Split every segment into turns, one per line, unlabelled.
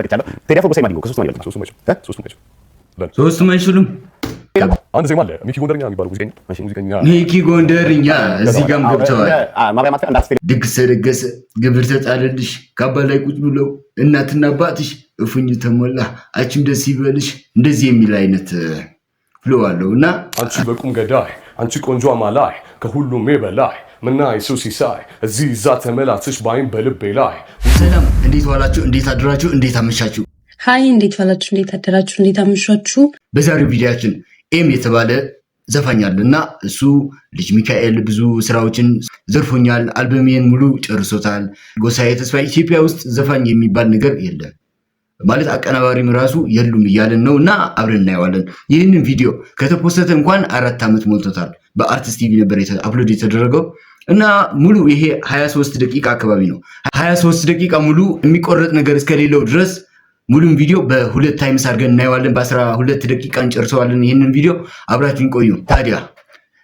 ለቅቻለሁ። ቴዲ አፍሮ፣ ጎሳዬ፣ ማዲንጎ ከሶስቱ ማን ይበልጣል?
ሶስቱም አይችሉም።
እ?
ሶስቱም አይችሉም። በል።
ሶስቱም አይችሉም።
አንድ ዜማ አለ፣ ሚኪ ጎንደርኛ የሚባለው ሙዚቀኛ።
ሚኪ ጎንደርኛ እዚህ ጋም ገብተዋል።
ማብሪያ ማጥፊያ እንደ አርቲስት
ድግስ ተደገሰ፣ ግብር ተጣለልሽ፣ ካባ ላይ ቁጭ ብለው እናትና አባትሽ፣ እፉኝ ተሞላ፣ አንቺም ደስ ይበልሽ፣ እንደዚህ የሚል አይነት flow አለው እና
አንቺ በቁም ገዳይ፣ አንቺ ቆንጆ አማላይ፣ ከሁሉም የበላይ ምና የሰው ሲሳይ፣ እዚህ እዛ ተመላትሽ ባይን በልቤ ላይ።
ሰላም፣ እንዴት ዋላችሁ? እንዴት አድራችሁ? እንዴት አመሻችሁ?
Hi፣ እንዴት ዋላችሁ? እንዴት አደራችሁ? እንዴት አመሻችሁ?
በዛሬው ቪዲዮአችን ኤም የተባለ ዘፋኝ አለ እና እሱ ልጅ ሚካኤል ብዙ ስራዎችን ዘርፎኛል፣ አልበሜን ሙሉ ጨርሶታል። ጎሳዬ ተስፋዬ ኢትዮጵያ ውስጥ ዘፋኝ የሚባል ነገር የለም ማለት አቀናባሪም ራሱ የሉም እያለን ነው እና አብረን እናየዋለን። ይህንን ቪዲዮ ከተፖሰተ እንኳን 4 ዓመት ሞልቶታል። በአርቲስት ቲቪ ነበር upload የተደረገው እና ሙሉ ይሄ 23 ደቂቃ አካባቢ ነው። 23 ደቂቃ ሙሉ የሚቆረጥ ነገር እስከሌለው ድረስ ሙሉን ቪዲዮ በሁለት times አድርገን እናየዋለን። በ12 ደቂቃ እንጨርሰዋለን። ይህንን ቪዲዮ አብራችሁን ቆዩ። ታዲያ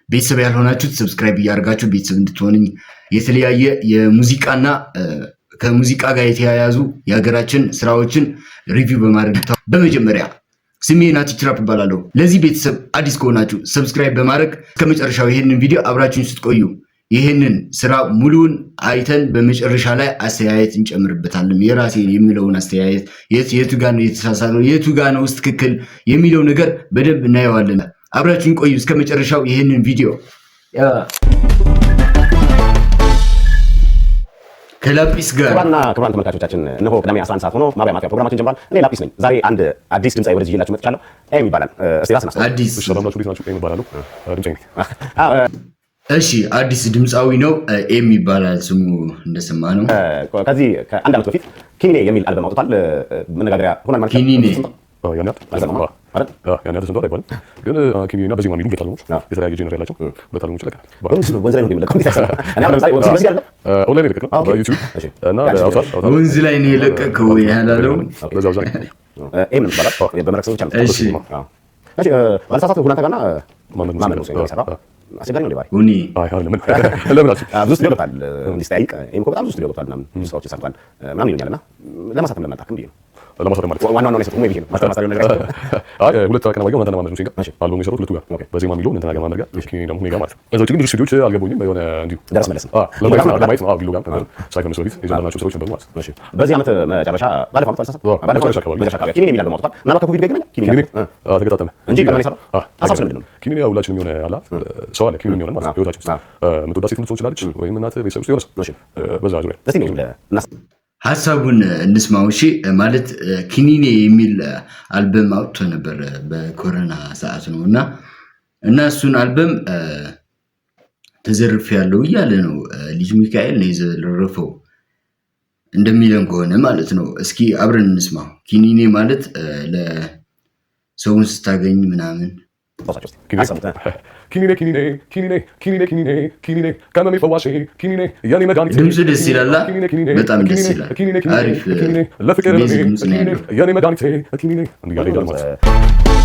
ቤተሰብ ያልሆናችሁት subscribe እያደረጋችሁ ቤተሰብ እንድትሆንኝ፣ የተለያየ የሙዚቃና ከሙዚቃ ጋር የተያያዙ የሀገራችን ስራዎችን review በማድረግ። በመጀመሪያ ስሜ ናቲ ትራፕ እባላለሁ። ለዚህ ቤተሰብ አዲስ ከሆናችሁ subscribe በማድረግ ከመጨረሻው ይህንን ቪዲዮ አብራችሁን ስትቆዩ ይህንን ስራ ሙሉውን አይተን በመጨረሻ ላይ አስተያየት እንጨምርበታለን። የራሴ የሚለውን አስተያየት፣ የቱ ጋ ነው የተሳሳተው፣ የቱ ጋ ነው ትክክል የሚለው ነገር በደንብ እናየዋለን። አብራችሁን ቆዩ እስከ መጨረሻው ይህንን ቪዲዮ። ከላጲስ ጋር።
ክቡራንና ክቡራን ተመልካቾቻችን፣ እነሆ ቅዳሜ 11 ሰዓት ሆኖ ማብሪያ ማጥፊያ ፕሮግራማችን ጀምሯል። እኔ ላጲስ ነኝ። ዛሬ አንድ አዲስ ድምፃዊ ወደዚህ ይዤላችሁ መጥቻለሁ። ኤም ይባላል። እስቲ ራስን አስተዋውቅ።
አዲስ
እሺ፣ ሰላም ናችሁ? እንዴት ናችሁ? ኤም እባላለሁ፣ ድምፃዊ ነኝ።
እሺ፣ አዲስ ድምፃዊ ነው። ኤም ይባላል ስሙ እንደሰማ ነው።
ከዚህ ከአንድ ዓመት በፊት ኪኒኔ የሚል አልበም አውጥቷል። መነጋገሪያ ሆኗል ማለት ነው።
ኪኒኔ።
ያን ያህል
አልሰማህም አይደል?
ያን ያህል ተሰምቷል አይባልም፣ ግን ኪኒኔና በዜማ የሚሉ ሁለት አልበሞች፣ የተለያየ genre ያላቸው ሁለት አልበሞች ለቀናል።
ወንዝ ላይ ነው የሚለቀው። እንዴት አይሰማም? እኔ አሁን ለምሳሌ ወንዝ አይደለም?
ኦንላይን የለቀቅነው በዩቲዩብ እና በአውታር አውታር።
ወንዝ ላይ ነው የለቀቀው ያላለው።
በዛ በዛ።
ኤም ነው የሚባለው። በመድረክ ሰዎች አሉ።
እሺ።
እሺ፣ ባልሳሳት ሁናንተ ጋርና
ማመድ
ማመድ ነው የሰራው። አስቸጋሪ ነው ባይ።
ሁኒ።
አይ አይደለም። ለምን አልሽኝ?
ብዙ ስቱዲዮ ገብቷል። እንዲህ ስጠያይቅ ኤም እኮ በጣም ብዙ ስቱዲዮ ገብቷል ምናምን፣ ብዙ ስራዎችን ሰርቷል ምናምን ይሉኛል እና ለማሳተም ለምን አልጣክም ብዬ ነው።
ለማሳተም ማለት?
ዋና ዋናውን የሰጡት ብዬ ነው። master master ነገር።
አይ፣ ሁለት አቀናባሪ ጋር፣ እንትና ማመድ ሁሴን ጋር አልበሙ የሰሩት ሁለቱ ጋር፣ በዜማ የሚለው እንትና ጋር፣ ማመድ ጋር፣ ኪኒኔ ደግሞ እኔ ጋር ማለት ነው። ከዛ ውጭ ግን ብዙ ስቱዲዮች አልገቡኝም። የሆነ እንዲሁ
ደረስ መለስ ነው።
ለማየት ነው። ቢሉ ጋር ሳይከነሱ በፊት የጀመርናቸው ስራዎች ነበሩ ማለት ነው።
እሺ፣ በዚህ ዓመት መጨረሻ፣ ባለፈው ዓመት ባልሳሳት፣ ባለፈው
መጨረሻ አካባቢ።
መጨረሻ አካባቢ ኪኒኔ የሚል አልበም አውጥቷል። ምናልባት ከኮቪድ ጋር ይገናኛል? ኪኒኔ
ኪኒኔ ተገጣጠመ
እንጂ ቀድመን የሰራው ሀሳብ ስለምንድን ነው?
ኪኒኔ ያው ሁላችንም የሆነ አላ ሰው አለ ኪኒኔ የሚሆነ ማለት ነው። ህይወታችን ውስጥ የምትወዳት ሴት ልትሆን ትችላለች፣ ወይም እናት፣ ቤተሰብ ውስጥ የሆነ ሰው በዛ ዙሪያ።
እስቲ ነው
ሀሳቡን እንስማው። እሺ፣ ማለት ኪኒኔ የሚል አልበም አውጥቶ ነበር በኮሮና ሰዓት ነው እና እሱን አልበም ተዘርፍ ያለው እያለ ነው። ልጅ ሚካኤል ነው የዘረፈው እንደሚለን ከሆነ ማለት ነው። እስኪ አብረን እንስማው። ኪኒኔ ማለት ለሰውን ስታገኝ ምናምን።
ኪኒኔ ኪኒኔ ኪኒኔ ኪኒኔ ኪኒኔ ኪኒኔ ከመሜ ፈዋሼ ኪኒኔ የኔ መድኃኒቴ።
ድምፁ ደስ ይላል።
ኪኒኔ ኪኒኔ
በጣም ደስ
ኪኒኔ
ይላል።
ኪኒኔ ኪኒኔ
አሪፍ
ኪኒኔ ለፍቅር
bass
ህመሜ
ድምፅ ነው
ኪኒኔ
ያለው።
የኔ መድኃኒቴ ኪኒኔ እንዲህ እያለ ይሄዳል ማለት ነው።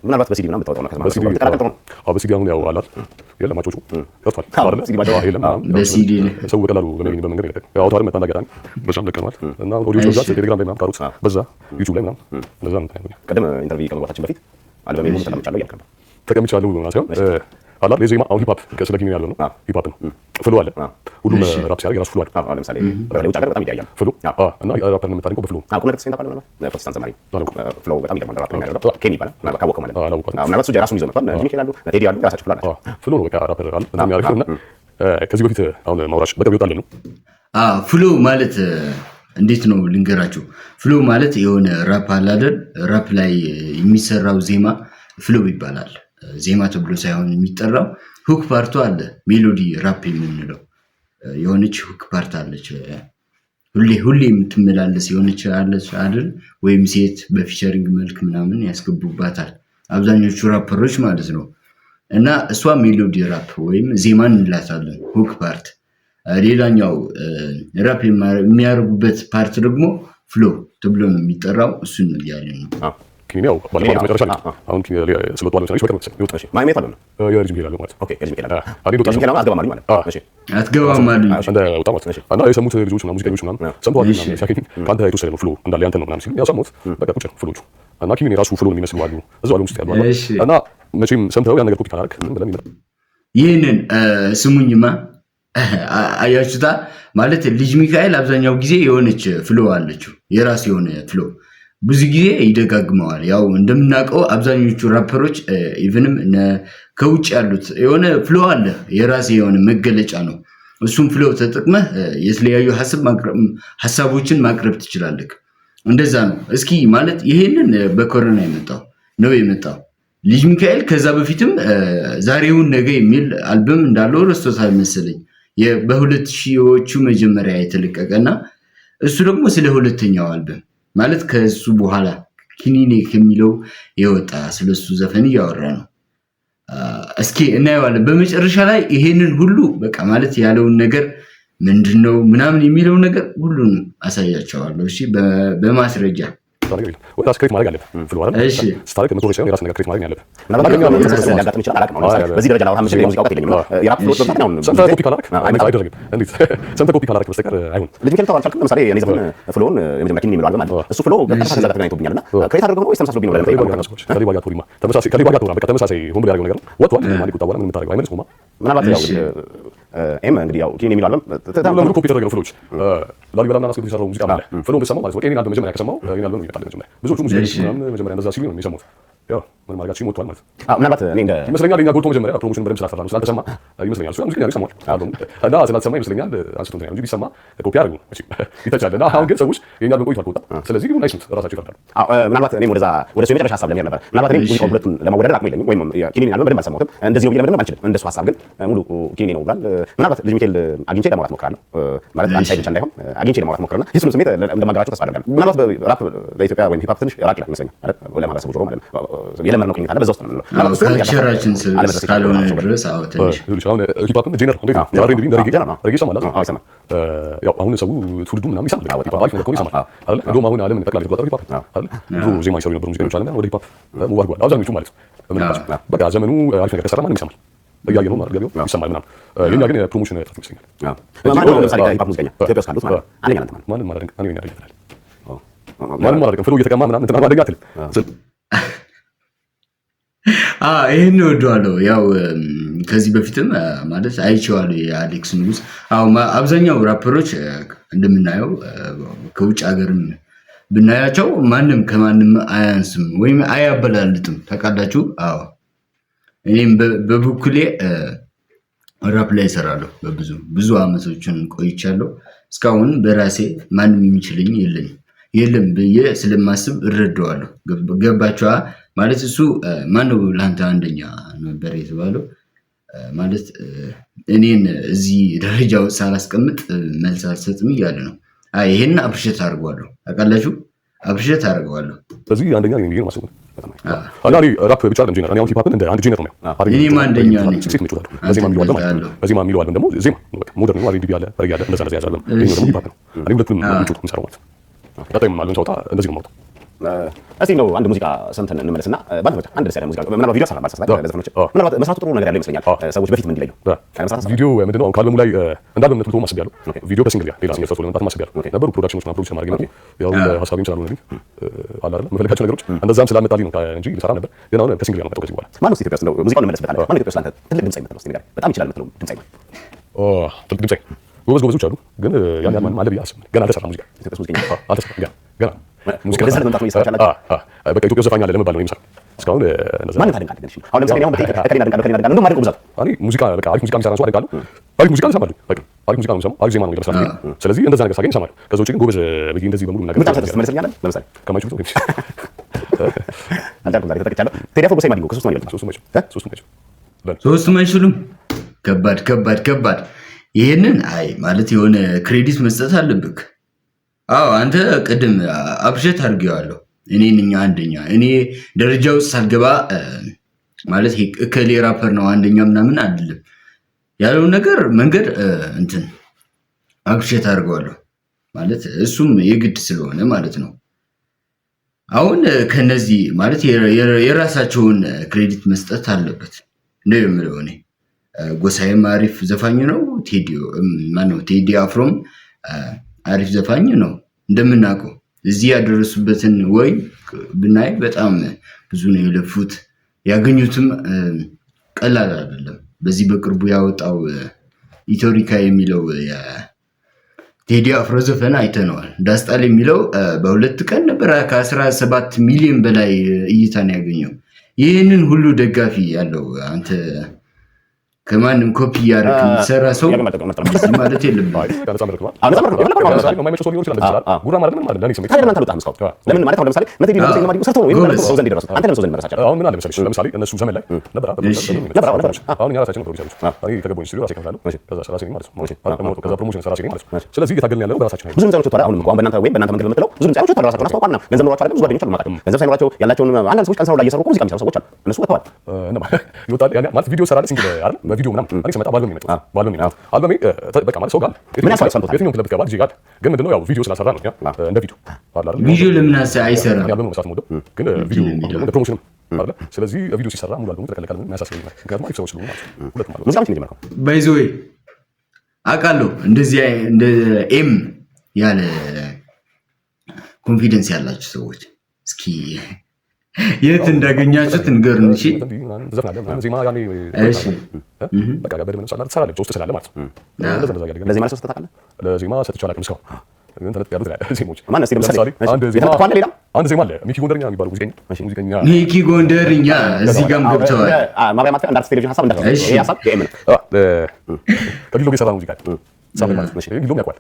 ምናልባት በሲዲ ምናምን ብታወጣው ነው።
በሲዲ?
ከተቀላቀል ጥሩ ነው።
አዎ፣ በሲዲ አሁን ያው አላት የለም፣ አጮቹ ጠፍቷል አይደለ?
ሲዲ ባጮ።
አዎ፣ የለም ምናምን።
በሲዲ።
ሰው በቀላሉ በሚያገኝበት መንገድ ይለቀቅ። ያው አውታርም መጣ እንዳጋጣሚ፣ በዛም ለቀነዋል እና ኦዲዮች በብዛት ቴሌግራም ላይ ምናምን ካሩት በዛ፣ ዩቲዩብ ላይ ምናምን እንደዛ ነው።
ቅድም interview ከመግባታችን በፊት አልበሜ ሙሉ ተቀምጫለሁ እያልክ ነበር።
ተቀምጫለሁ ምናምን ሳይሆን አላ የዜማ አሁን hip hop ስለ ኪኒኔ ያለው ነው። Hip hop ነው፣ flow አለ። ሁሉም ራፕ ሲያደርግ የራሱ flow አለ።
አዎ፣ ለምሳሌ በተለይ ውጭ ሀገር በጣም ይለያያል።
Flow እና ራፐርን የምታደንቀው በ flow።
አዎ፣ ቁም ነገር ተሰኝተህ ታውቃለህ? ምናልባት ፕሮቴስታንት ዘማሪ
አላውቅም።
Flow በጣም ይገርማል። ራፕ የሚያደርገው ኬኒ ይባላል። ምናልባት ካወቀው ማለት ነው።
አላወቅኳትም።
አዎ፣ ምናልባት እሱ ራሱን ይዞ መጥቷል። ጂሚ ኬል አሉ፣ ቴዲ አሉ፣ የራሳቸው flow አላቸው።
Flow ነው በቃ ራፐር አለ እንትን የሚያደርገው እና ከዚህ በፊት አሁን ማውራሽ በቅርብ ይወጣል ነው።
Flow ማለት እንዴት ነው ልንገራችሁ። Flow ማለት የሆነ ራፕ አለ አይደል? ራፕ ላይ የሚሰራው ዜማ flow ይባላል። ዜማ ተብሎ ሳይሆን የሚጠራው hook part ኡ አለ። Melody rap የምንለው የሆነች hook part አለች። ሁሌ ሁሌ የምትመላለስ የሆነች አለች አይደል? ወይም ሴት በ featuring መልክ ምናምን ያስገቡባታል አብዛኞቹ ራፐሮች ማለት ነው። እና እሷ melody rap ወይም ዜማ እንላታለን፣ hook part። ሌላኛው ራፕ የሚያደርጉበት part ደግሞ flow ተብሎ ነው የሚጠራው። እሱን ነው እያለ ነው።
ኪኒኔ ያው ባለፈው መጨረሻ ነው። አሁን ስለወጣ ለምሳሌ በቅርብ መሰለኝ ይወጣ።
እሺ፣ ማን የት አልበም ነው?
የልጅ ሚካኤል አልበም ማለት
Okay፣ የልጅ ሚካኤል አልበም።
እኔ
ልጅ ሚካኤል አሁን አትገባም አሉኝ ማለት ነው። እሺ።
አትገባም አሉኝ።
እንደ ወጣ ማለት ነው። እና የሰሙት ልጆች ምናምን ሙዚቀኞች ምናምን ሰምተዋል ምናምን ሲያገኙ ከአንተ የተወሰደ ነው flow እንዳለ ያንተ ነው ምናምን ሲሉ ያው ሰማሁት። በቃ ቁጭ ነው flow ዎቹ እና ኪኒኔ ራሱ flow ን የሚመስሉ አሉ እዛው አልበም ውስጥ ያሉ አሉ። እና መቼም ሰምተው ያን ነገር ኮፒ ካላደረክ ዝም ብለህ የሚመጣ
ይህንን ስሙኝማ፣ አያችሁታ ማለት ልጅ ሚካኤል አብዛኛው ጊዜ የሆነች flow አለችው፣ የራሱ የሆነ flow ብዙ ጊዜ ይደጋግመዋል። ያው እንደምናውቀው አብዛኞቹ rapper ኦች even ም ከውጭ ያሉት የሆነ flow አለ፣ የራስ የሆነ መገለጫ ነው። እሱም flow ተጠቅመህ የተለያዩ ሀሳቦችን ማቅረብ ትችላለህ። እንደዛ ነው። እስኪ ማለት ይሄንን በኮሮና የመጣው ነው የመጣው ልጅ ሚካኤል ከዛ በፊትም ዛሬውን ነገ የሚል አልበም እንዳለው ረስቶታል መሰለኝ፣ በ2000ዎቹ መጀመሪያ የተለቀቀ እና እሱ ደግሞ ስለ ሁለተኛው አልበም ማለት ከሱ በኋላ ኪኒኔ ከሚለው የወጣ ስለሱ ዘፈን እያወራ ነው። እስኪ እናየዋለን። በመጨረሻ ላይ ይሄንን ሁሉ በቃ ማለት ያለውን ነገር ምንድነው ምናምን የሚለው ነገር ሁሉንም አሳያቸዋለሁ። እሺ፣ በማስረጃ።
ነገር የለም። ወደ ራስህ create ማድረግ አለብህ። Flow አይደል?
እሺ።
ስታደርግ መቶ ሳይሆን የራስህ ነገር create ማድረግ ነው ያለብህ።
ምናልባት ሊያጋጥም ይችላል፣ አላውቅም። አሁን ለምሳሌ በዚህ ደረጃ ላወራ የምችል የሙዚቃ እውቀት የለኝም። የ rap flow ዎች በብዛት አሁን
ሰምተህ ኮፒ ካላደረክ አይደረግም። እንዴት ሰምተህ ኮፒ ካላደረክ በስተቀር አይሆንም።
ልጅ ሚካኤል ተው አልቻልክም። ለምሳሌ የኔ ዘፈን flow ን የመጀመሪያ ኪኒኔ የሚለው አልበም አለ። እሱ flow በቀጥታ ከዛ ጋር ተገናኝቶብኛል እና create አድርገው ነው ወይስ ተመሳስሎብኝ ነው ብለህ
ከሌባ
መጠየቅ
ጋር ሰዎች ከሌባ ጋር ቶሪማ ተመሳሳይ ከሌባ ጋር ቶራ በቃ ተመሳሳይ ሆን ብሎ ያደረገው ነገር ነው። ወጥቷል። ማን ቁጣ በኋላ ምን የምታደርገው አይመልስም።
ምናልባት ያው ኤም እንግዲህ ያው ኪኒኔ የሚለው አልበም
ለምን ኮፒ የተደረገ ነው flow ዎች ላሊበላ ምናምን አስገብቶ የሰራው ሙዚቃ አለ። Flow ን ብትሰማው ማለት ነው። የኔን አልበም መጀመሪያ ከሰማው የኔን አልበም ነው ይመጣል መጀመሪያ። ብዙዎቹ ሙዚቀኞች ምናምን መጀመሪያ እንደዛ ሲሉ ነው የሚሰሙት። ያው ምንም ማድረግ አትችልም፣ ወጥቷል ማለት ነው።
ምናልባት እኔ እንደ
ይመስለኛል የኛ ጎልቶ መጀመሪያ promotion በደንብ ስላልሰራ ነው ስላልተሰማ ይመስለኛል። እሱ ሙዚቀኛ ነው ይሰማዋል አልበሙ እና ስላልተሰማ ይመስለኛል አንስቶ እንትን ያለው እንጂ ቢሰማ ኮፒ አድርጉ መቼም ይተቻል። እና አሁን ግን ሰዎች የኛ አልበም ቆይቷል ከወጣ፣ ስለዚህ ግን አይስሙት ራሳቸው ይፈርዳሉ።
አዎ፣ ምናልባት እኔም ወደዛ ወደ እሱ የመጨረሻ ሀሳብ ለመሄድ ነበር። ምናልባት እኔም ሙዚቃውን ሁለቱን ለማወዳደር አቅሙ የለኝም፣ ወይም የኪኒኔን አልበም በደንብ አልሰማሁትም። እንደዚህ ነው ብዬ ለመደምደም አልችልም። እንደሱ ሀሳብ ግን ሙሉ ኪኒኔ ነው ብሏል። ምናልባት ልጅ ሚካኤል አግኝቼ ለማውራት እሞክራለሁ። ማለት አንድ side ብቻ እንዳይሆን አግኝቼ ለማውራት እሞክርና የእሱንም ስሜት እንደማጋራቸው ተስፋ አደርጋለሁ። ምናልባት ራፕ ለኢትዮጵያ ወይም hip hop ትንሽ ራቅ ይላል ይመስለኛል ማለት ለማህበረሰቡ ጆሮ ማለት ነው። የለመድነው ቅኝት አለ፣ በዛ ውስጥ ነው የምንለው። ምናልባት እሱን
culture ኣችን እስካልሆነ ድረስ አዎ ትንሽ
ይኸውልሽ አሁን hip hop ም genre እንዴት ነው? R&B እንደ ሬጌ
genre ነው።
ሬጌ ይሰማል አይደል?
አዎ ይሰማል።
ያው አሁን ሰው ትውልዱ ምናምን ይሰማል። Hip hop አሪፍ ነገር ከሆነ ይሰማል አይደል? እንደውም አሁን ዓለምን ጠቅላላ የተቆጣጠረው hip hop አይደል? ድሮ ዜማ ይሰሩ የነበሩ ሙዚቀኞች ዓለም ወደ hip hop move አድርገዋል አብዛኞቹ ማለት ነው። ምን በቃ ዘመኑ አሪፍ ነገር ከሰራ ማንም ይሰማል። እያየ ነው ማለት ገበያው ይሰማል ምናምን። የኛ ግን የ promotion እጥረት ይመስለኛል።
ማነው ለምሳሌ ከ hip hop ሙዚቀኛ ኢትዮጵያ ውስጥ ካሉት ማለት ነው አንደኛ አንተ ማለት
ማንም አላደንቅም። እኔ ነኝ አንደኛ ትላለህ። ማንም አላደንቅም። Flow እየተቀማ ምናምን እንትን አንደኛ አትልም።
ይህን እወደዋለሁ። ያው ከዚህ በፊትም ማለት አይቼዋለሁ የአሌክስ ንጉስ። አዎ አብዛኛው ራፐሮች እንደምናየው ከውጭ ሀገርም ብናያቸው ማንም ከማንም አያንስም ወይም አያበላልጥም። ታውቃላችሁ? አዎ እኔም በበኩሌ ራፕ ላይ እሰራለሁ። በብዙ ብዙ አመቶችን ቆይቻለሁ። እስካሁን በራሴ ማንም የሚችለኝ የለኝም የለም ብዬ ስለማስብ እረዳዋለሁ። ገባችኋ? ማለት እሱ ማነው ለአንተ አንደኛ ነበር የተባለው ማለት እኔን እዚህ ደረጃ ውስጥ ሳላስቀምጥ መልስ አልሰጥም እያለ ነው። ይሄን appreciate አድርገዋለሁ። ታውቃላችሁ? Appreciate አድርገዋለሁ።
ስለዚህ አንደኛ ነኝ ብዬ ነው የማስበው። እና እኔ ራፕ ብቻ አይደለም genre። እኔ አሁን hip hop ን እንደ አንድ genre ነው የማየው።
እኔም አንደኛ ነኝ።
ሴት ምጮታለሁ በዜማ የሚለው አልበም ማለት ነው። በዜማ የሚለው አልበም ደግሞ ዜማ ነው። በቃ modern ነው። R&B አለ፣ ሬጌ አለ፣ እንደዛ እንደዛ ያዘ አልበም። ይሄኛው ደግሞ hip hop ነው። እኔ ሁለቱንም ነው የምጮተው የምሰራው ማለት ነው። ቀጣይም አልበም ሳወጣ እንደዚህ ነው የማወጣው።
እስቲ እንደው አንድ ሙዚቃ ሰምተን እንመለስና ባንተ ብቻ አንድ ደስ ያለ ሙዚቃ ምናልባት ቪዲዮ ሰራ ባልሳሳት ለዘፈኖች ምናልባት መስራቱ ጥሩ ነገር ያለው ይመስለኛል። ሰዎች በፊት ምን እንዲለዩ መስራት
ቪዲዮ ምንድነው አሁን ከአልበሙ ላይ እንደ አልበምነት ብትሆን አስቤያለሁ። ቪዲዮ ከ single ጋር ሌላ single ሰርቶ ለመምጣት አስቤያለሁ። ነበሩ production ኦች ምናምን produce ለማድረግ የመጡ ያው ሀሳቤም ስላልሆነልኝ አለ አይደል የምፈልጋቸው ነገሮች እንደዛም ስላልመጣልኝ ነው እንጂ ልሰራ ነበር። ግን አሁን ከ single ጋር ነው የመጣው ከዚህ በኋላ።
ማነው እስቲ ኢትዮጵያ ውስጥ እንደው ሙዚቃውን እንመለስበታለን። ማነው ኢትዮጵያ ውስጥ ለአንተ ትልቅ ድምፃዊ የምትለው እስቲ ንገረኝ። በጣም ይችላል የምትለው ድምፃዊ ማን?
ኦ ትልቅ ድምፃዊ ጎበዝ ጎበዞች አሉ፣ ግን ያን ያህል ማንም አለ ብዬ አላስብም። ገና አልተሰራም ሙዚቃ
ኢትዮጵያ ውስጥ ሙዚቀኛ
አልተሰራም ገና ገና ሙዚቃ
ወደዛ ለመምጣት ነው እየሰራችሁ ያላችሁ?
በቃ ኢትዮጵያ ውስጥ ዘፋኝ አለ ለመባል ነው የሚሰራው። እስካሁን እንደዛ
ማንን ታደንቃለህ ግን? እሺ አሁን ለምሳሌ አሁን ብትጠይቅ እከሌን አደንቃለሁ እከሌን አደንቃለሁ እንደውም ማደንቀው ብዛቱ
እኔ ሙዚቃ በቃ አሪፍ ሙዚቃ የሚሰራ ሰው አደንቃለሁ። አሪፍ ሙዚቃ እሰማለሁ። በቃ አሪፍ ሙዚቃ ነው የምሰማው። አሪፍ ዜማ ነው የምሰማው። ስለዚህ እንደዛ ነገር ሳገኝ እሰማለሁ። ከዛ ውጪ ግን ጎበዝ ብዬ እንደዚህ በሙሉ መናገር
ምርጫ ሰጥተህ ትመልስልኛለህ? ለምሳሌ
ከማይችሉት ወይ
አልቻልኩም ዛሬ ተጠቅቻለሁ። ቴዲ አፍሮ፣ ጎሳዬ ማዲንጎ ከሶስቱ ማን ይበልጣል?
ሶስቱም አይችሉም። ሶስቱም አይችሉም።
ሶስቱም አይችሉም። ከባድ ከባድ ከባድ። ይሄንን አይ ማለት የሆነ credit መስጠት አለብህ። አዎ አንተ ቅድም appreciate አድርጌዋለሁ። እኔን እኛ አንደኛ እኔ ደረጃ ውስጥ ሳልገባ ማለት እከሌ ራፐር ነው አንደኛ ምናምን አይደለም ያለውን ነገር መንገድ እንትን appreciate አድርገዋለሁ። ማለት እሱም የግድ ስለሆነ ማለት ነው። አሁን ከነዚህ ማለት የራሳቸውን credit መስጠት አለበት ነው የምለው እኔ። ጎሳዬም አሪፍ ዘፋኝ ነው። ቴዲ ማነው ቴዲ አፍሮም አሪፍ ዘፋኝ ነው። እንደምናውቀው እዚህ ያደረሱበትን ወይ ብናይ በጣም ብዙ ነው የለፉት። ያገኙትም ቀላል አይደለም። በዚህ በቅርቡ ያወጣው ኢትዮሪካ የሚለው ቴዲ አፍሮ ዘፈን አይተነዋል። ዳስጣል የሚለው በ2 ቀን ነበር ከ17 ሚሊዮን በላይ እይታን ያገኘው። ይህንን ሁሉ ደጋፊ ያለው አንተ ከማንም ኮፒ እያደረክ የምትሰራ ሰው ማለት የለብህም።
የማይመቸው ሰው ሊኖር ይችላል። ጉራ ማለት ምን ማለት ለኔ ስሜት
ታዲያ ለምን አንተ አልወጣህም እስካሁን? ለምን ማለት አሁን ለምሳሌ እነ ቴዲ ለምሳሌ ሰርተው ነው ወይ ሰው ዘንድ የደረሱት? አንተ ለምን ሰው ዘንድ መድረስ አልቻልክም?
አሁን ምን አለ መሰለሽ፣ ለምሳሌ እነሱ ዘመን ላይ ነበር
ነበር ነበር።
አሁን እኛ ራሳችን ነው ፕሮዲውሰሮች። እኔ ከገባሁኝ ስቱዲዮ ራሴ እከፍላለሁ። ከዛ ራሴ ነኝ ማለት ነው። ከዛ promotion ራሴ ነኝ ማለት ነው። ስለዚህ እየታገልን ያለነው በራሳችን
ብዙ ድምፃውያኖች ወጥተዋል። አሁንም እኮ አሁን በእናንተ ወይም በእናንተ መንገድ በምትለው ብዙ ድምፃውያኖች ወጥተዋል። ራሳቸውን አስተዋውቀዋል ምናምን። ገንዘብ ኖሯቸው አይደለም፣ ብዙ ጓደኞች አሉ የማውቃቸው። ገንዘብ ሳይኖራቸው ያላቸውን አንዳንድ ሰዎች ቀን ስራው ላይ እየሰሩ እኮ ሙዚቃ የሚሰሩ ሰዎች አሉ። እነሱ ወጥተዋል።
ይወጣል ማለት ቪዲዮ ሰራለህ single አይደል? በቪዲዮ ምናምን እኔ ስመጣ በአልበም ነው የመጣሁት። በአልበም ነው የመጣሁት። አልበሜ በቃ ማለት ሰው ጋር
ምን ያህል ሰው ሰምቶታል?
የትኛውም ክለብ ብትገባ ዲጄ ጋር ግን ምንድነው ያው ቪዲዮ ስላልሰራ ነው እንደ ቪዲዮ አለ አይደል?
ቪዲዮ ለምን አይሰራም?
እኔ አልበም ነው መስራት የምወደው፣ ግን ቪዲዮ እንደ promotion ም አይደለ? ስለዚህ ቪዲዮ ሲሰራ ሙሉ አልበሙ ተለቀለቀ የሚያሳስበኝ ምክንያቱም አሪፍ ሰዎች ስለሆኑ ማለት ነው። ሁለቱም አሉ።
ሙዚቃ መቼ ነው የጀመርከው?
By the way አውቃለሁ እንደዚህ እንደ ኤም ያለ confidence ያላችሁ ሰዎች እስኪ የት እንዳገኛችሁት ንገሩን። እሺ።
ዜማ ያኔ
እሺ።
በቃ በደምብ ነው ትሰራለህ፣ ውስጥ ስላለ ማለት ነው። እንደዛ እንደዛ እያደረግን
ለዜማ ለሰው ሰጥተህ ታውቃለህ?
ለዜማ ሰጥቼ አላውቅም እስካሁን። ግን ተለጥ ያሉት ዜማዎች
ማን እስኪ ለምሳሌ
አንድ ዜማ
የተለጠፈ አለ ሌላ?
አንድ ዜማ አለ፣ ሚኪ ጎንደርኛ የሚባለው ሙዚቀኛ።
ሚኪ ጎንደርኛ እዚህ ጋም ገብተዋል።
ማብሪያ ማጥፊያ እንደ አርቲስት ቴሌቪዥን ሀሳብ እንዳትወስድ።
እሺ።
ይሄ ሀሳብ የኤም ነው።
ከጊሎ ጋር የሰራ ሙዚቃ ሳምንት ማለት ነው። ጊሎም ያውቀዋል።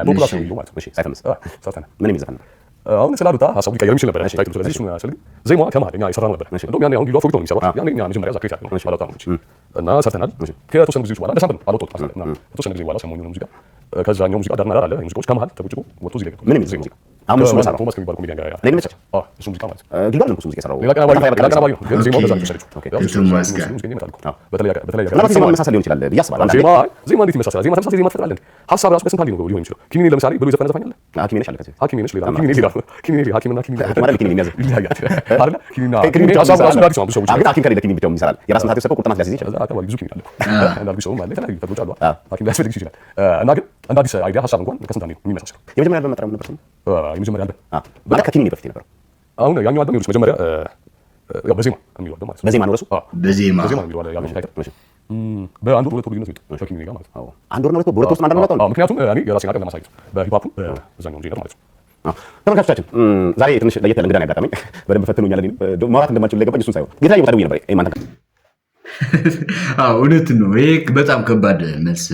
ፖፑላር ነው ጊሎ ማለት ነው።
እሺ፣ ሳይፈምስ
ሰርተናል።
ምን የሚል ዘፈን ነው?
አሁን ስላሉታ ሀሳቡ ሊቀየር የሚችል ነበር title ኡ። ስለዚህ እሱን አያስፈልግም። ዜማዋ ከመሀል እኛ የሰራነው ነበር። እንደውም ያኔ አሁን ጊሎ አፍሮ ነው የሚሰራው። ያኔ እኛ መጀመሪያ እዛ create ያደረግነው አላወጣነው እንጂ እና ሰርተናል። ከተወሰኑ ጊዜዎች በኋላ እንደ sample ነው አላወጣሁትም እና ከተወሰነ ጊዜ በኋላ ሰሞኑን ሙዚቃ ከዛኛው ሙዚቃ ዳርና ዳር አለ ሙዚቃዎች ከመሀል ተቦጭቆ ወጥቶ እዚህ ላይ ገብቷል።
ምን የሚል ሙዚቃ? አሁን እሱ ነው የሰራው።
ቶማስ ከሚባል ኮሜዲያን ጋር
እኔ ይመቻል።
አዎ፣ እሱ ሙዚቃ ማለት ነው።
ጊሎ አይደለም እሱ ሙዚቃ የሰራው።
ሌላ ቀናባሪ ነው፣ ግን ዜማው ከዛ ነው የወሰደችው።
ከቶማስ ጋር
ሙዚቀኛ ይመጣል እኮ። በተለይ በተለይ
ምናልባት ዜማ መመሳሰል ሊሆን ይችላል ብዬ አስባለሁ። አንዳንዴ
ዜማ ዜማ እንዴት ይመሳሰላል? ዜማ ተመሳሳይ ዜማ ትፈጥራለህ እንዴ? ሀሳብ ራሱ ከስንት አንዴ ነው ሊሆን የሚችለው። ኪኒኔ ለምሳሌ ብሎ የዘፈነ ዘፋኝ አለ።
ሐኪሜ ነሽ አለ ከዚህ
ሐኪሜ ነሽ ሌላ፣ ኪኒኔ ሌላ፣ ኪኒኔ ሐኪምና ኪኒኔ
ሐኪም አይደል ኪኒኔ የሚያዘው
ይለያያል አይደል? ኪኒና
ኪኒኔ ብቻውን
ሀሳቡ ራሱ
ይሰራል።
አዲስ ነው ብዙ ሰዎች
ግን ሐኪም ከሌለ ኪኒኔ ብቻውን ይሰራል። የራስ ምታት የወሰደው ቁርጥማት ሊያስይዝ ይችላል።
ከዛ አካባቢ ብዙ ኪኒን አለ እኮ እንዳልኩሽ ሰውም አለ፣ የተለያዩ ተክሎች አሉ። ሐኪም ሊያስፈልግሽ ይችላል። እና ግን እንደ አዲስ idea ሀሳብ እንኳን ከስንት አንዴ ነው የሚመሳሰለው።
የመጀመሪያ አልበም መጠሪያው ምን ነበር ስሙ?
የመጀመሪያ አልበም
ማለት ከኪኒኔ በፊት የነበረው
አሁን ያኛው አልበም ይኸውልሽ መጀመሪያ ያው በዜማ የሚለው አልበም ማለት ነው።
በዜማ ነው እርሱ?
አዎ፣
በዜማ
በዜማ ነው የሚለው ያልበም title። በአንድ ወር 2 ወር ልዩነት ነው የወጣው ከኪኒኔ ጋር ማለት ነው።
አንድ ወር ነው 2 ወር፣ በ2 ወር ውስጥ አንድ አልበም ወጣው።
አዎ፣ ምክንያቱም እኔ የራሴን አቅም ለማሳየት በ hip hop ኡ በዛኛው genre ማለት ነው።
ተመልካቾቻችን ዛሬ ትንሽ ለየት ያለ እንግዳ ነው ያጋጠመኝ። በደንብ ፈትኖኛል። እኔንም ማውራት እንደማልችል ላይ ገባኝ። እሱን ሳይሆን የተለያየ ቦታ ደውዬ ነበር። ኤም አንተ
አዎ እውነት ነው። ይሄ በጣም ከባድ መልስ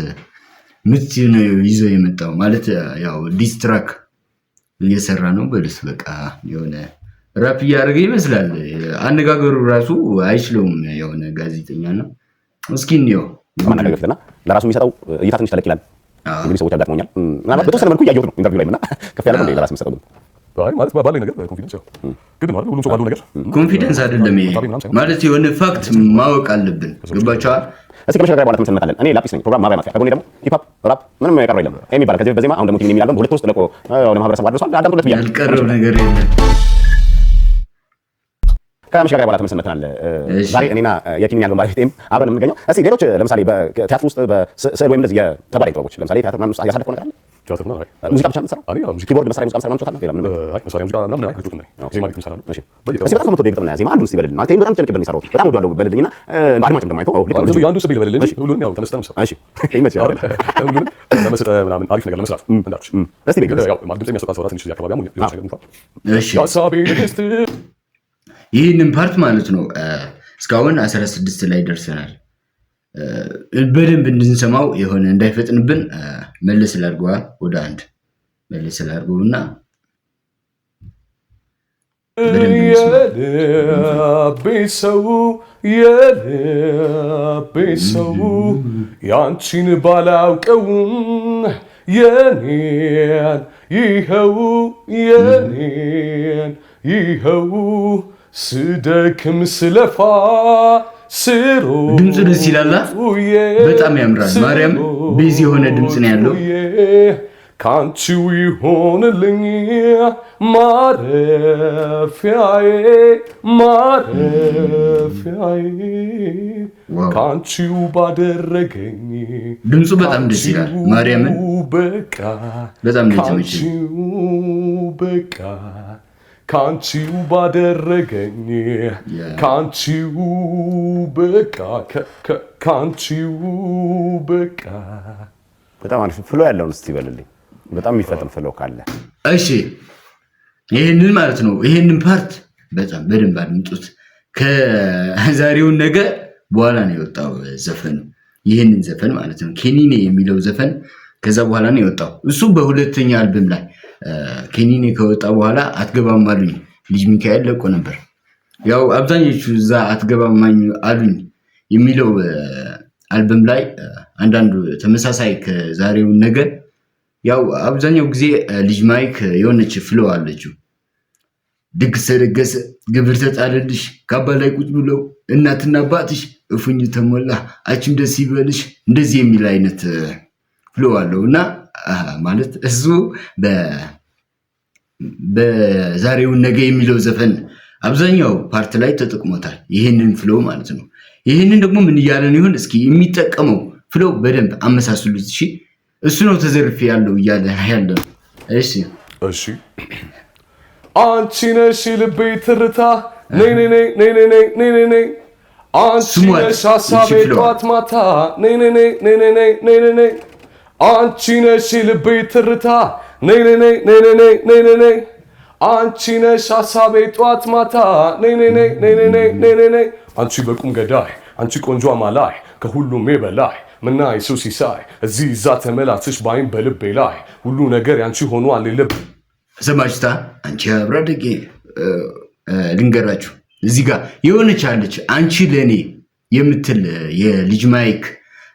ምት ነው ይዞ የመጣው ማለት ያው diss track እየሰራ ነው በልስ በቃ የሆነ ራፕ እያደረገ ይመስላል። አነጋገሩ ራሱ አይችለውም። የሆነ ጋዜጠኛ ነው። እስኪ እንየው።
ከማናገር በፊትና ለራሱ የሚሰጠው እይታ ትንሽ ተለቅ ይላል። እንግዲህ ሰዎች ያጋጥመኛል። ምናልባት በተወሰነ መልኩ እያየሁት ነው interview ላይ እና ከፍ ያለ ነው ለራስ የሚሰጠው ግን
አይ ማለት ባለኝ ነገር confidence ያው ግድ ነው አይደል? ሁሉም ሰው ባለው ነገር
confidence አይደለም ይሄ ማለት የሆነ fact ማወቅ አለብን። ገባችኋል?
እስኪ ከመሸጋገሪያ በኋላ ተመልሰን እንመጣለን። እኔ ላጲስ ነኝ። ፕሮግራም ማብሪያ ማጥፊያ፣ ከጎኔ ደግሞ hip hop rap ምንም የቀረው የለም የሚባል ከዚህ በዜማ አሁን ደግሞ ኪኒኔ የሚል አልበም በ2 ወር ውስጥ ለቆ ለማህበረሰቡ አድርሷል። አዳምጡለት ብያለሁ።
ያልቀረው ነገር የለም።
ከመሸጋገሪያ በኋላ ተመልሰን መጥተናል። ዛሬ እኔና የኪኒኔ አልበም ባለቤት ኤም አብረን የምንገኘው። እስኪ ሌሎች ለምሳሌ በቲያትር ውስጥ በስዕል ወይም እንደዚህ የተጓዳኝ ጥበቦች ለምሳሌ ቲያትር ምናምን ውስጥ ያሳለፍከው ነገር አለ?
ቲያትር ነው። አይ
ሙዚቃ ብቻ ነው የምትሰራው?
እኔ ያው ሙዚቃ
keyboard መሳሪያ ሙዚቃ መሳሪያ ምናምን ትጫወታለህ? ሌላ ምንም?
አይ መሳሪያ ሙዚቃ ምናምን አይ አልጫወትም። ዜማ ቤት እሰራለሁ።
እሺ እስኪ በጣም ከምትወደው የግጥምና ዜማ አንዱን እስኪ በልልኝ። ማለት ይሄን በጣም ጨንቅብን ነው የሰራሁት፣ በጣም እወደዋለሁ በልልኝና አድማጭም ደግሞ አይቶ ልክ ነው።
የአንዱ ስብ ይበልልኝ እንጂ ሁሉንም ያው ተመስጠህ ነው የምትሰራው።
እሺ ይመችህ።
አይደል? ሁሉንም ተመስጠህ ምናምን አሪፍ ነገር ለመስራት እንዳልኩሽ።
እስቲ በይ።
ያው ማለት ድምፅ የሚያስወጣ ሰው ትንሽ እዚህ አካባቢ አሞኛል። የሆነ ነገር እንኳን
እሺ
የሀሳቤ ንግስት
ይህንን part ማለት ነው እስካሁን 16 ላይ ደርሰናል። በደንብ እንድንሰማው የሆነ እንዳይፈጥንብን መለስ ላድርገዋ፣ ወደ አንድ መለስ ላድርገውና በደንብ እንስማው።
የልቤ ሰው የልቤ ሰው ያንቺን ባላውቀውም የኔን ይኸው የኔን ይኸው ስደክም ስለፋ ስሮ
ድምፁ ደስ ይላል። በጣም ያምራል። ማርያም bass የሆነ ድምፅ ነው ያለው።
ካንቺው ይሆንልኝ ማረፊያዬ ማረፊያዬ ካንቺው ባደረገኝ።
ድምፁ በጣም ደስ ይላል። ማርያምን
በቃ
በጣም ነው የተመቸኝ።
ካንቺው በቃ ካንቺው ባደረገኝ ካንቺው በቃ ካንቺው በቃ።
በጣም አሪፍ flow ያለውን እስቲ በልልኝ። በጣም የሚፈጥን flow ካለ።
እሺ፣ ይህንን ማለት ነው። ይህንን part በጣም በደንብ አድምጡት። ከዛሬውን ነገ በኋላ ነው የወጣው ዘፈኑ። ይህንን ዘፈን ማለት ነው፣ ኬኒኔ የሚለው ዘፈን ከዛ በኋላ ነው የወጣው። እሱ በሁለተኛ አልበም ላይ ኬኒኔ ከወጣ በኋላ አትገባም አሉኝ ልጅ ሚካኤል ለቆ ነበር። ያው አብዛኞቹ እዛ አትገባም አሉኝ የሚለው አልበም ላይ አንዳንዱ ተመሳሳይ ከዛሬውን ነገር ያው አብዛኛው ጊዜ ልጅ ማይክ የሆነች flow አለችው። ድግስ ተደገሰ፣ ግብር ተጣለልሽ፣ ካባ ላይ ቁጭ ብለው እናትና አባትሽ፣ እፉኝ ተሞላ፣ አንቺም ደስ ይበልሽ፣ እንደዚህ የሚል አይነት flow አለው። እና ማለት እሱ በዛሬውን ነገ የሚለው ዘፈን አብዛኛው part ላይ ተጠቅሞታል። ይህንን flow ማለት ነው። ይህንን ደግሞ ምን እያለን ይሆን? እስኪ የሚጠቀመው flow በደንብ አመሳስሉት። እሺ፣ እሱ ነው ተዘርፌ ያለው እያለ ያለ ነው። እሺ።
እሺ፣ አንቺ ነሽ ልቤ ትርታ፣ ነይ ነይ ነይ ነይ ነይ ነይ ነይ ነይ፣ አንቺ ነሽ ሀሳቤ ጠዋት ማታ፣ ነይ ነይ ነይ ነይ ነይ ነይ ነይ ነይ፣ አንቺ ነሽ ልቤ ትርታ፣ ነይ ነይ ነይ ነይ ነይ ነይ ነይ ነይ፣ አንቺ ነሽ ሀሳቤ ጠዋት ማታ፣ ነይ ነይ ነይ ነይ ነይ ነይ ነይ ነይ፣ አንቺ በቁም ገዳይ፣ አንቺ ቆንጆ አማላይ፣ ከሁሉም የበላይ ምና የሰው ሲሳይ፣ እዚህ እዛ ተመላስሽ ባይን በልቤ ላይ ሁሉ ነገር ያንቺ ሆኗል ልብ።
ሰማችታ? አንቺ አብሮ አደጌ፣ ልንገራችሁ፣ እዚህ ጋር የሆነች አለች አንቺ ለእኔ የምትል የልጅ ማይክ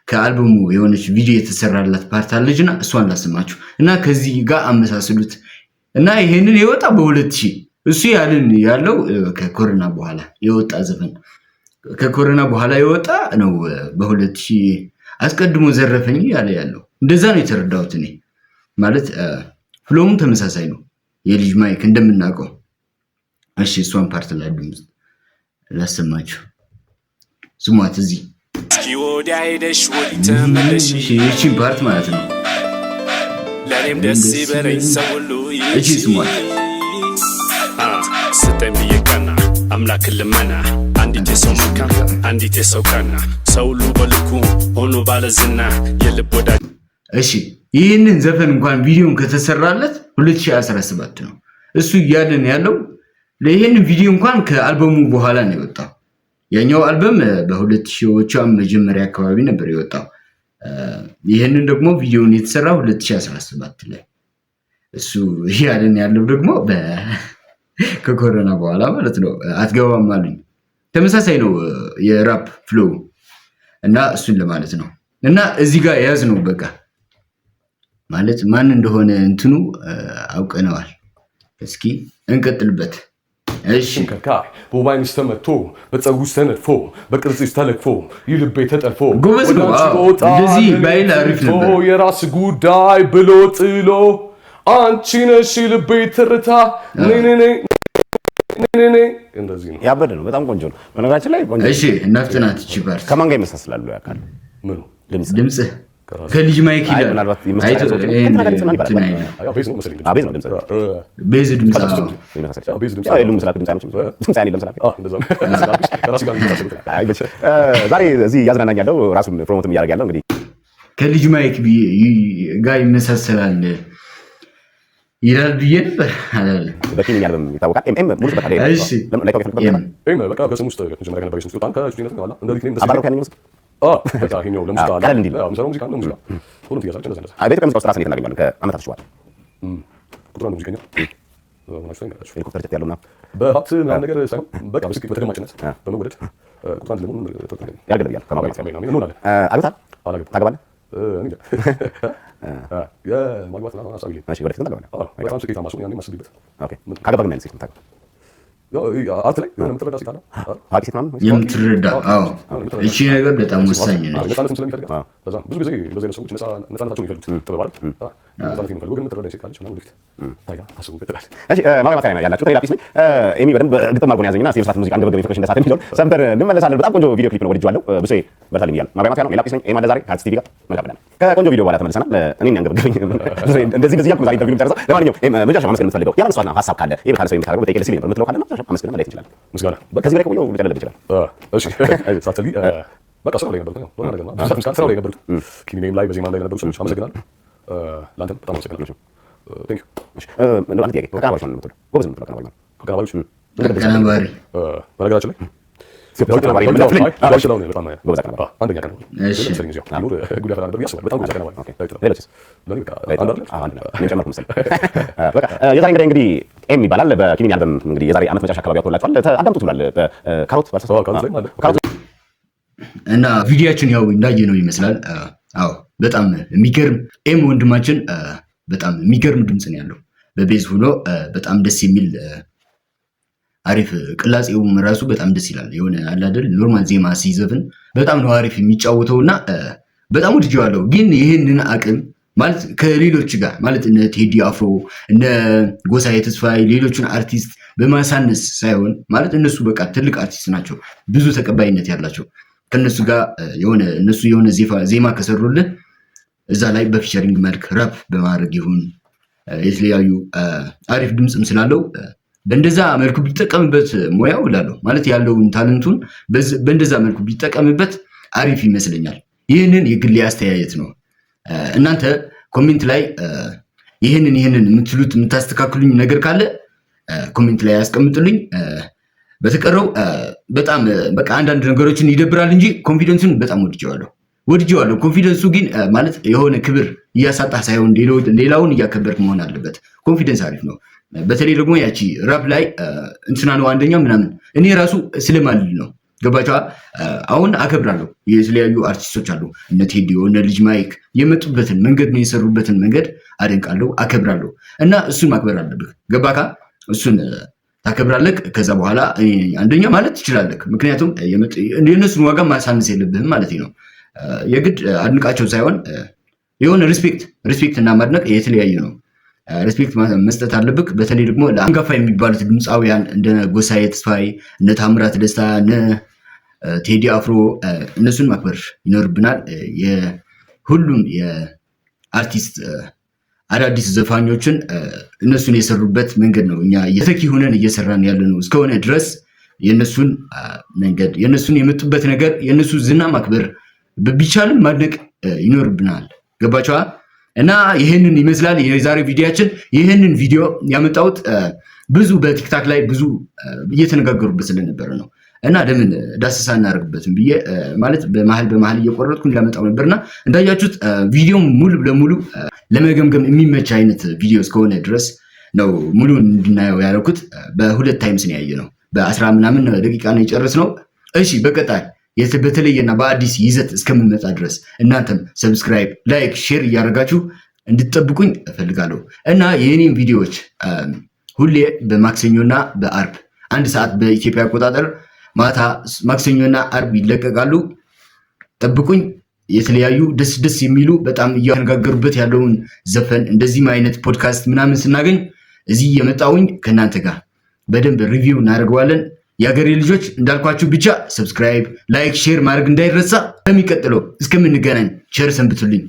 ከአልበሙ የሆነች ቪዲዮ የተሰራላት part አለችና እሷን ላሰማችሁ እና ከዚህ ጋር አመሳስሉት። እና ይሄንን የወጣ በ2000 እሱ ያልን ያለው ከኮሮና በኋላ የወጣ ዘፈን፣ ከኮሮና በኋላ የወጣ ነው። በ2000 አስቀድሞ ዘረፈኝ ያለ ያለው እንደዛ ነው የተረዳሁት እኔ። ማለት flow ም ተመሳሳይ ነው የልጅ ማይክ እንደምናውቀው። እሺ፣ እሷን part ላይ ድምፅ ላሰማችሁ፣ ስሟት እዚህ ይቺን part ማለት ነው።
ለእኔም ደስ ይበለኝ ሰው ሁሉ።
እቺ ስሟት።
ስጠኝ ብዬ ቀና አምላክን ልመና፣ አንዲት የሰው መልካም፣ አንዲት የሰው ቀና፣ ሰው ሁሉ በልኩ ሆኖ ባለዝና የልብ ወዳጅ።
እሺ፣ ይህንን ዘፈን እንኳን ቪዲዮን ከተሰራለት 2017 ነው። እሱ እያለን ያለው ይህንን ቪዲዮ እንኳን ከአልበሙ በኋላ ነው የወጣው። ያኛው አልበም በሁለት ሺዎቹ መጀመሪያ አካባቢ ነበር የወጣው። ይህንን ደግሞ ቪዲዮን የተሰራ 2017 ላይ፣ እሱ እያለን ያለው ደግሞ ከኮሮና በኋላ ማለት ነው። አትገባም አሉኝ ተመሳሳይ ነው የ rap flow እና እሱን ለማለት ነው። እና እዚህ ጋር የያዝ ነው በቃ ማለት ማን እንደሆነ እንትኑ አውቀነዋል። እስኪ እንቀጥልበት። እሺ።
ከልካይ በውብ ተመቶ በፀጉርሽ ተነድፎ በቅርጽሽ ተለክፎ ይልቤ ተጠልፎ
ጎበዝ ነው።
ወደ አንቺ በወጣ
እንደዚህ ባይል አሪፍ ነበር።
የራስ ጉዳይ ብሎ ጥሎ፣ አንቺ ነሽ ልቤ ትርታ፣ ነይ ነይ ነይ ነይ ነይ፣ እንደዚህ ነው።
ያበደ ነው። በጣም ቆንጆ ነው። በነገራችን ላይ ቆንጆ።
እሺ፣ እናፍጥናት እቺ part።
ከማን ጋር ይመሳሰላሉ ያውቃሉ?
ምኑ?
ድምጽ።
ድምፅህ ከልጅ ማይክ
አይ፣
ይላል።
ምናልባት ይመስላል
አይቶ
ሰዎች
ይሄን
ከእንትና ጋር ድምፅ ምናምን
እንትን
ይባላል።
አይልም።
ያው bass ነው መሰለኝ።
አዎ፣ bass ነው ድምፅ።
Bass ድምፅ፣ አዎ።
ይመሳሰል።
ያው bass ድምፅ።
ያው የሉም ስላልክ ድምፅ አይመችም። ድምፅ አይን የለም ስላልክ።
አዎ፣ እንደዛ ነው። ከራስ ጋር የሚመሳሰሉት።
አይ፣ ዛሬ እዚህ እያዝናናኝ ያለው ራሱን promote ም እያደረገ ያለው እንግዲህ
ከልጅ ማይክ ጋር ይመሳሰላል ይላል ብዬ ነበር አላለም።
በኪኒኒ አልበም ይታወቃል። ኤም ኤም ሙሉ በቃ
እሺ።
ለምን ላይታወቅ የፈለግበት
ኤም
ምክንያት?
ይሄም በቃ ከስም ውስጥ መጀመሪያ ከነበረ ስም ውስጥ በጣም ከእጩነት ነው አላ እንደ nickname ደስ
አባረው ያንኛው ስም።
አዎ፣ በቃ ይሄኛው ለሙዚቃ
አዎ፣ ቀለል እንዲል።
አዎ፣ የምሰራው ሙዚቃ ነው ሙዚቃ ሁሉም ትያዛለች እንደዛ እንደዛ።
አይ፣ በኢትዮጵያ ሙዚቃ ውስጥ ራስን እንዴት እናገኘዋለን? ከአመታት በኋላ
ቁጥር አንድ ሙዚቀኛ ሆናችሁ ታገኛላችሁ።
ሄሊኮፕተር ጀት ያለው ምናምን።
በሀብት ምናምን ነገር ሳይሆን በቃ በስኬት በተደማጭነት በመወደድ ቁጥር አንድ ለመሆን ጥረት እናደርጋለን።
ያገለግላል። ከማግባት
አሜን አሜን እንሆናለን።
አግብተሃል?
አላገባም።
ታገባለህ?
እኔ እንጃ። የማግባት ምናምን ሀሳብ የለኝም።
እሺ፣ ወደፊት ግን ታገባለህ?
አዎ፣ በጣም ስኬታማ ስሆን ያኔ የማስብበት።
Okay። ካገባህ ግን ምን አይነት ሴት ነው የምታገባው?
ያው art ላይ የሆነ የምትረዳ ሴት አለ አይደል?
ታዋቂ ሴት ምናምን ወይስ?
የምትረዳ፣ አዎ፣ እቺ ነገር በጣም ወሳኝ ነች።
ነፃነትም ስለሚፈልጋት ለዛ ነው። ብዙ ጊዜ እንደዚህ አይነት ሰዎች ነፃነታቸውን የሚፈልጉት ጥበብ አይደል? ነፃነት ነው የምፈልገው፣ ግን የምትረዳኝ ሴት ካለች ምናምን ወደፊት ታያ አስቡበት እላለሁ።
እሺ፣ ማብሪያ ማጥሪያ ያላችሁ ሌላ ፒስ ነኝ። ኤሚ በደንብ ግጥም አድርጎ ነው ያዘኝና እስኪ የብስራት ሙዚቃ አንገበገበኝ ፍቅርሽ እንደ እሳት የሚለውን ሰምተን እንመለሳለን። በጣም ቆንጆ ቪዲዮ ክሊፕ ነው፣ ወድጄዋለሁ። ብሶ በርታልኝ እያለ ማብሪያ ማጥሪያ ነው። ሌላ ፒስ ነኝ። ኤም አለ ዛሬ ከአርትስ ቲቪ ጋር። መልካም ቅዳሜ። ከቆንጆ ቪዲዮ በኋላ ተመልሰናል። እኔን ያንገበገበኝ እንደዚህ እንደዚህ እያልኩ ዛሬ interview የምጨርሰው። ለማንኛውም ኤም፣ መጨረሻ ማመስገን የምትፈልገው ያላነሳሁት ሀሳብ ካለ፣ ይሄ ካለ ሰው የምታደርገው በጠይቅ ደስ ይለኝ ነበር የምትለው ካለ መጨረሻ አመስግነን መለየት እንችላለን።
ምስጋና
ከዚህ በላይ ከቆየሁ ሊጨለልብ ይችላል።
እሺ፣ ሳትፈልጊ በቃ ስራው ላይ ነበርኩት። ያው ዋና ነገር ነው። ምስጋና ስራው ላይ ነበርኩት። ኪኒኔም ላይ በዜማም ላይ ለነበሩ ሰዎች አመሰግናለሁ። ለአንተም በጣም አመሰግናለሁ። Thank you።
እሺ፣ እንደው አንድ ጥያቄ፣ ከአቀናባሪዎች ማን ነው የምትወደው? ጎበዝ የምትለው አቀናባሪ ማን ነው?
አቀናባሪዎች?
አቀናባሪ።
በነገራችን ላይ
ኢትዮጵያ ውስጥ አቀናባሪ የለም።
ዳዊት ጥላሁን በጣም
ጎበዝ አቀናባሪ።
አንደኛ አቀናባሪ መሰለኝ። እዚያው ቢኖር ጉድ ያፈላ ነበር ብዬ አስባለሁ። በጣም ጎበዝ አቀናባሪ ዳዊት ጥላሁን።
ሌሎችስ?
ለእኔ በቃ አንድ አይደል?
አዎ፣ አንድ ነው። እኔም ጨመርኩ መሰለኝ። በቃ የዛሬ እንግዲህ ኤም ይባላል። በኪኒኒ አልበም እንግዲህ የዛሬ ዓመት መጨረሻ አካባቢ አውጥቶላችኋል። አዳምጡት ብሏል። በካሮት ባልሳሳት።
አዎ፣ ካሮት ላይ አለ።
ካሮት።
እና ቪዲዮችን ያው እንዳየነው ይመስላል። አዎ፣ በጣም የሚገርም ኤም ወንድማችን በጣም የሚገርም ድምፅ ነው ያለው። በ bass ሆኖ በጣም ደስ የሚል አሪፍ ቅላጼውም ራሱ በጣም ደስ ይላል። የሆነ አለ አይደል normal ዜማ ሲዘፍን በጣም ነው አሪፍ የሚጫወተው እና በጣም ወድጄዋለሁ። ግን ይህንን አቅም ማለት ከሌሎች ጋር ማለት እነ ቴዲ አፍሮ፣ እነ ጎሳዬ ተስፋዬ ሌሎቹን አርቲስት በማሳነስ ሳይሆን ማለት እነሱ በቃ ትልቅ አርቲስት ናቸው፣ ብዙ ተቀባይነት ያላቸው። ከእነሱ ጋር የሆነ እነሱ የሆነ ዜማ ከሰሩልህ እዛ ላይ በ featuring መልክ ራፕ በማድረግ ይሁን የተለያዩ አሪፍ ድምፅም ስላለው በእንደዛ መልኩ ቢጠቀምበት ሙያው እላለሁ። ማለት ያለውን talent ኡን በእንደዛ መልኩ ቢጠቀምበት አሪፍ ይመስለኛል። ይህንን የግሌ አስተያየት ነው። እናንተ comment ላይ ይህንን ይህንን የምትሉት የምታስተካክሉኝ ነገር ካለ comment ላይ ያስቀምጡልኝ። በተቀረው በጣም በቃ አንዳንድ ነገሮችን ይደብራል እንጂ confidence ኡን በጣም ወድጄዋለሁ ወድጄዋለሁ። Confidence ኡ ግን ማለት የሆነ ክብር እያሳጣህ ሳይሆን ሌላውን እያከበርክ መሆን አለበት። Confidence አሪፍ ነው። በተለይ ደግሞ ያቺ ራፕ ላይ እንትና ነው አንደኛው ምናምን እኔ ራሱ ስለማልል ነው። ገባቸዋ። አሁን አከብራለሁ። የተለያዩ አርቲስቶች አሉ፣ እነ ቴዲዮ፣ እነ ልጅ ማይክ የመጡበትን መንገድ ነው የሰሩበትን መንገድ አደንቃለሁ፣ አከብራለሁ። እና እሱን ማክበር አለብህ። ገባካ? እሱን ታከብራለህ። ከዛ በኋላ እኔ ነኝ አንደኛ ማለት ትችላለህ። ምክንያቱም የእነሱን ዋጋ ማሳነስ የለብህም ማለት ነው። የግድ አድንቃቸው ሳይሆን የሆነ respect እና ማድነቅ የተለያየ ነው። Respect መስጠት አለብህ። በተለይ ደግሞ ለአንጋፋ የሚባሉት ድምፃውያን እንደ ጎሳዬ ተስፋዬ፣ እነ ታምራት ደስታ፣ እነ ቴዲ አፍሮ እነሱን ማክበር ይኖርብናል። ሁሉም የአርቲስት አዳዲስ ዘፋኞችን እነሱን የሰሩበት መንገድ ነው እኛ ተተኪ ሆነን እየሰራን ያለ ነው እስከሆነ ድረስ የእነሱን መንገድ፣ የእነሱን የመጡበት ነገር፣ የእነሱ ዝና ማክበር ቢቻልም ማድነቅ ይኖርብናል። ገባችኋ? እና ይህንን ይመስላል የዛሬው ቪዲዮአችን። ይህንን ቪዲዮ ያመጣሁት ብዙ በ TikTok ላይ ብዙ እየተነጋገሩበት ስለነበረ ነው እና ለምን ዳሰሳ እናደርግበትም ብዬ ማለት በመሀል በመሀል እየቆረጥኩኝ ላመጣው ነበርና እንዳያችሁት ቪዲዮ ሙሉ ለሙሉ ለመገምገም የሚመች አይነት ቪዲዮ እስከሆነ ድረስ ነው ሙሉን እንድናየው ያደረኩት። በሁለት times ነው ያየነው። በ10 ምናምን ደቂቃ ነው የጨረስነው። እሺ፣ በቀጣይ በተለየና በአዲስ ይዘት እስከምንመጣ ድረስ እናንተም subscribe፣ like፣ share እያደረጋችሁ እንድትጠብቁኝ እፈልጋለሁ እና የእኔም ቪዲዮዎች ሁሌ በማክሰኞና በአርብ 1 ሰዓት በኢትዮጵያ አቆጣጠር ማታ ማክሰኞና አርብ ይለቀቃሉ። ጠብቁኝ። የተለያዩ ደስ ደስ የሚሉ በጣም እያነጋገሩበት ያለውን ዘፈን እንደዚህም አይነት ፖድካስት ምናምን ስናገኝ እዚህ እየመጣሁኝ ከእናንተ ጋር በደንብ review እናደርገዋለን። የሀገሬ ልጆች እንዳልኳችሁ ብቻ subscribe፣ like፣ share ማድረግ እንዳይረሳ። በሚቀጥለው እስከምንገናኝ ቸር ሰንብቱልኝ።